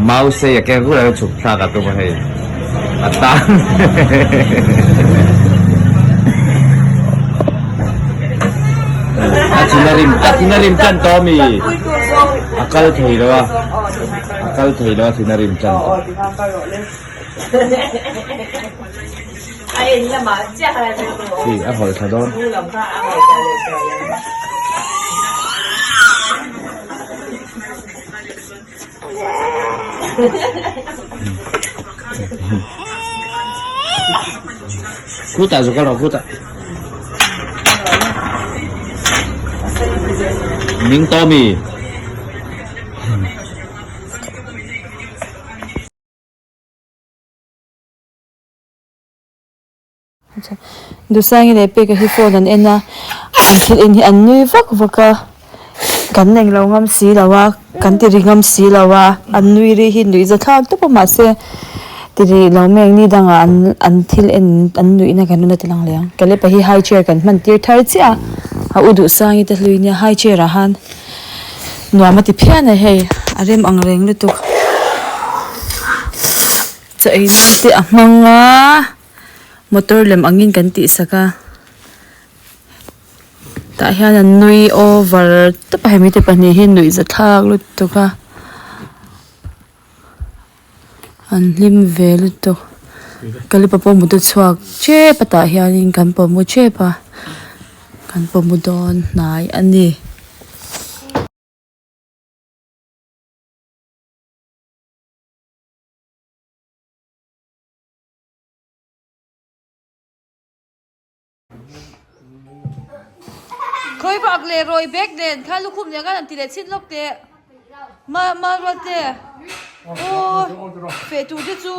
Mau sei a keng rulh a chhuk thlak a tum a hei a tan a thin a rim a thin a rim tan tawh ami a kal thei lo a a kal thei lo a thin a rim tan tawh. Khi a hawlh thla dawn. Khutah zu kal rawh khutah. Ning tawh mi. Duhsangi leh peka hi phone an en a an thil en hi an nui vak vak a kan englo ngam si lo a kan ti ri ngam si lo a an nui ri hi nuih za thlak tawp a mahse ti ri lo mai ang ni dangah an an thil en an nuih na kan rawn ti lang leh ang Kalepa hi high chair kan hman tir thar chiah a a u Duhsangi te hlui nia high chair ah han nuam a ti phian a hei a rem ang reng lutuk chaw ei nan te a hmang a. Motor lem angin kan tih sak a tah hian an nui over tawp a hemi te pahnih hi nuih za thlak lutuk a an hlim ve lutuk kalipa pawh mut a chhuak tep a tah hianin kan pawh mu tep a kan pawh mu dawn hnai a ni. Khawi bak leh rawi bag nen kha lukhum nen khan han ti leh chhin lawk teh ma ma ruat te aw feh tur te chu.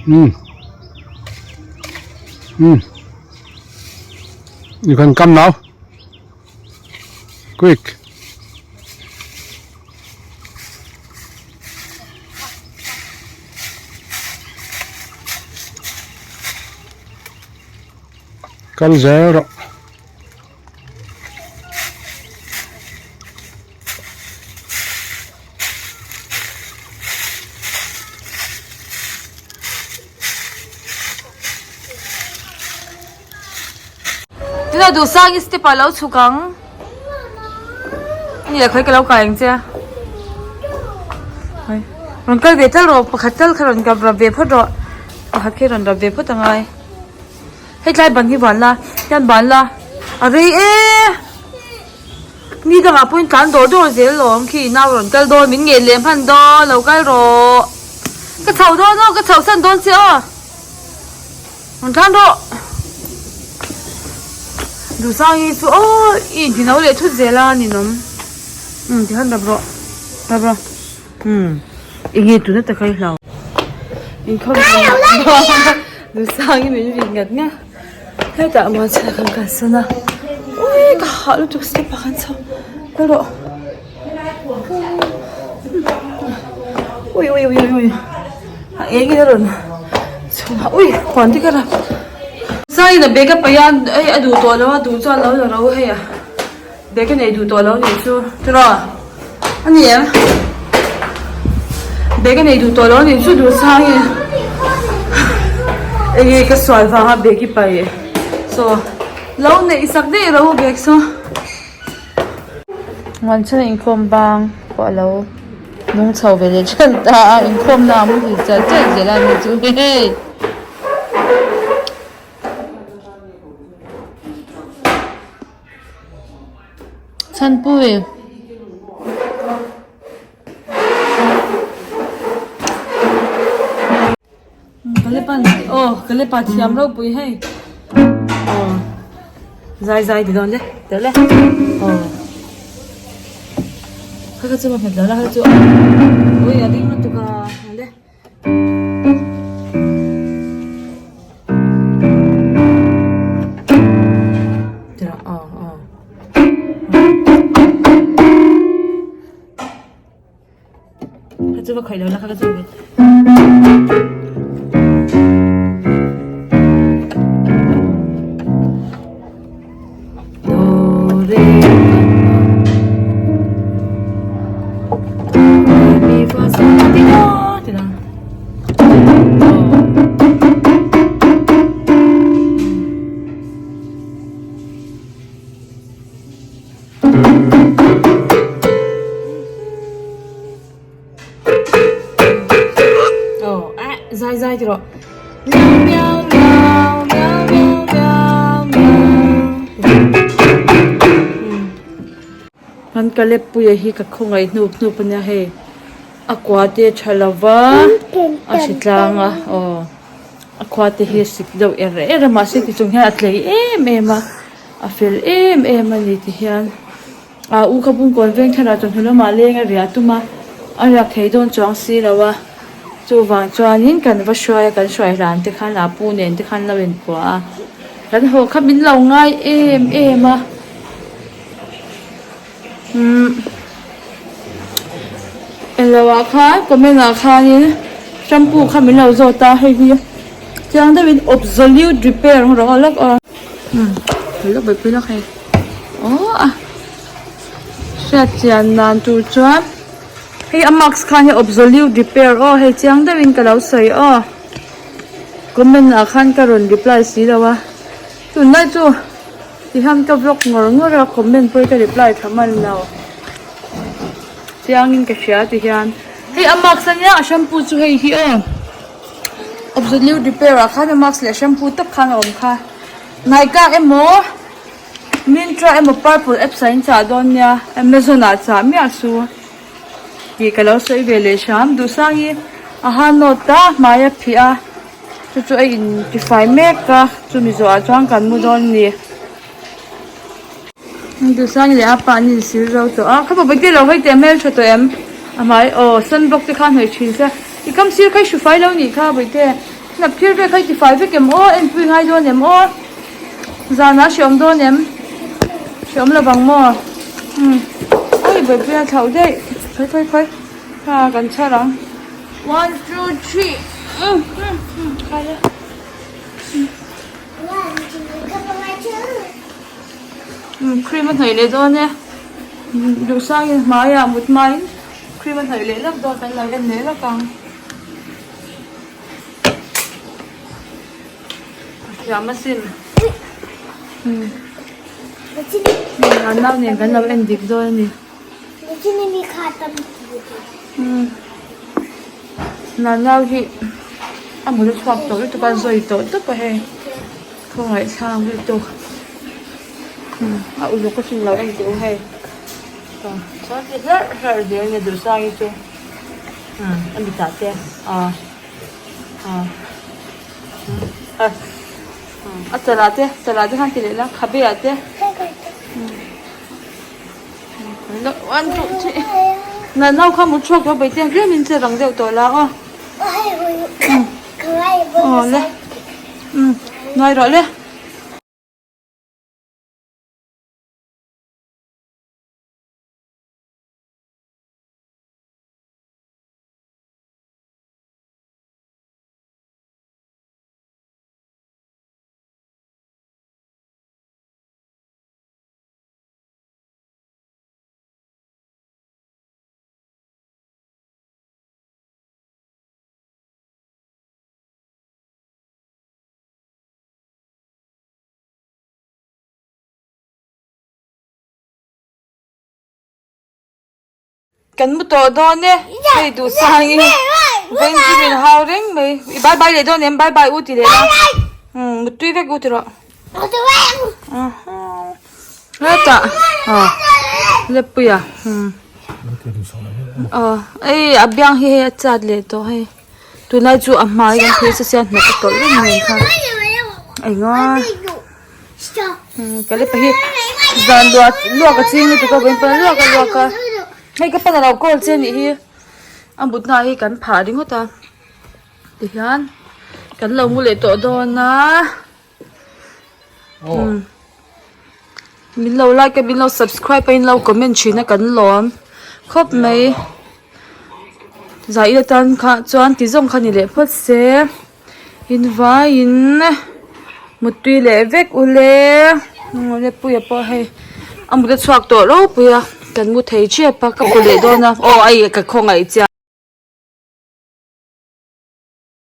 Hmm. Hmm. You can come now. Quick. Kal zel rawh. Tuna duhsang i step ah lo chhuk ang ni lah khawi ka lo kai ang che a rawn kal ve tal rawh pakhat tal kha rawn rap ve phawt rawh pakhat khi rawn rap ve phawt angai. Hei tlai ban hi van la hian ban la a rei e ni dangah pawhin tlan dawr dawr zel lawm khi nau rawn kal dawn min ngen leh hman dawn lo kal rawh ka chho dawn aw ka chho san dawn che aw rawn tlan rawh Duhsangi chu aw i inhino leh thut zel a ninawm umm tikhan rap rawh rap rawh. Umm enge tuna taka i hlau inkhawm Duhsangin min vin ngat ngat hetah maw chhel kan kalsan a ui ka hah lutuk step ah khan chho kal rawh ui ui ui ui a eng in a rawn chhun a ui huan te ka rap Duhsangin a bag a paih a hei a duh tawh lo a duh chuan lo la ro hei a. Bag a nei duh tawh lo nih chu tiraw a ni em bag a nei duh tawh lo nih chu duh sang in enge ka sual vanga bag hi pai saw lo neih sak daih ro bag saw Muanchhana inkhawm bang pawh a lo nung chho ve leh than ta a inkhawm na a muhil chal chal zel a ni chu hei. Chhanpui. Aw ka lepa thiam ropui hei aw zai zai ti dawn le tel le aw kha kha chu ma nghet lo la kha chu ui a ding lutuk a le. Kha chu va khawih lo la kha ka chu. re Do re mi fa sol la ti do ti la Aw ah zai zai ti rawh miau miau miau miau miau miau miau Kan Caleb puia hi ka khawngaih hnup hnup ania hei a kua te a tha lova a hri tlang a aw a khua te hi a sik deuh er er a mahse ti chung hian a tlei em em a a fel em em a ni ti hian. A u kha Bungkawn veng thlarah chawhnu lamah leng a riah tum a, a riak thei dawn chuang si lo a, chuvang chuanin kan va hruai a, kan hruai hlan te khan a pu nen te khan lo inpua a, kan haw kha min lo ngai em em a, umm englo ah khan comment ah khanin shampoo kha min lo zawt a, hei hi chiang deuhin absolute repair ang rawh lawk aw umm lawk buaipui lawk hei. Aww a hriat chian dan tur chuan hei a mask khan hi absolute repair aw hei chiang deuhin ka lo sawi aw comment ah khan ka rawn reply si lo a tunlai chu tihian ka vlog ngawr ngawr a comment pawh hi ka reply tha hman lo chiangin ka hria tihian hei a mask ania a shampoo chu hei hi aw absolute repair ah khan a mask leh shampoo tak khan a awm kha Nykaa emaw. Myntra emaw purple apps ah in chah dawn nia Amazon ah chah miah su tih ka lo sawi ve leh hram Duhsangi a ha nawt a hmai a phih a chu chu a in tifai mek a chumi zawhah chuan kan mu dawn a ni Duhsangi leh a pa an insil zo tawh a kha pawh te lo hawi teh hmeltha tawh em a hmai aw sunblock te kha a hnawih thin se i kam sir kha i hru fai lo nih kha bawihte hnap phir vel kha i tifai vek em aw enpui ngai dawn em aw. Zanah hreawm dawn em? Hreawm lo vang maw? Umm Oi buaipui a thlauh daih khawi khawi khawi kha kan chhar ang one two three umm umm umm khai le umm cream a hnawih leh dawn e duhsangin hmaiah mut hmain cream a hnawih leh lawk dawn kan lo en leh lawk ang. Thiam asin a nau nen kan lo en dik dawn a ni nau hi a mut a chhuak tawh lutuk a zawi tawh tawp a hei khawngaihthlak lutuk a uluk asin lo en teh u hei chuan ti hlarh hlarh zel a ni duhsang hi chu a mitah te ah. A chalah te chalah te khan ti leh la khabe ah te one two three natna kha mut chhuak tawh bai te tlem in che rang deuh tawh la aw aw le nuai rawh le. Kan mu tawh dawn e, hei Duhsangi veng chu min hau reng mai, i bye bye leh dawn em bye bye u ti leh la, umm muttui vek u ti rawh. Hetah aw Leppuia umm aw ei a biang hi hei a chat leh tawh hei tunlai chu a hmai kan phei sa sia hnawk a tawlh reng mai kha enga. Ka lepa hi zan luah luak a ching lutuk a vawiin pawn a luak a luak a hei ka pan a lo call che anih hi a mutna hi kan phah ringawt a tihian kan lo mu leh tawh dawn a umm min lo like a min lo subscribe a in lo comment thin a kan lawm khawp mai zah ila tan kha chuan ti zawng kha ni leh phawt se. Invaiin muttui leh vek ule Puia pawh hei. A mut a chhuak tawh ropui a kan mu thei tep a ka pawh leh dawn a aw ai ka khawngaih chiah.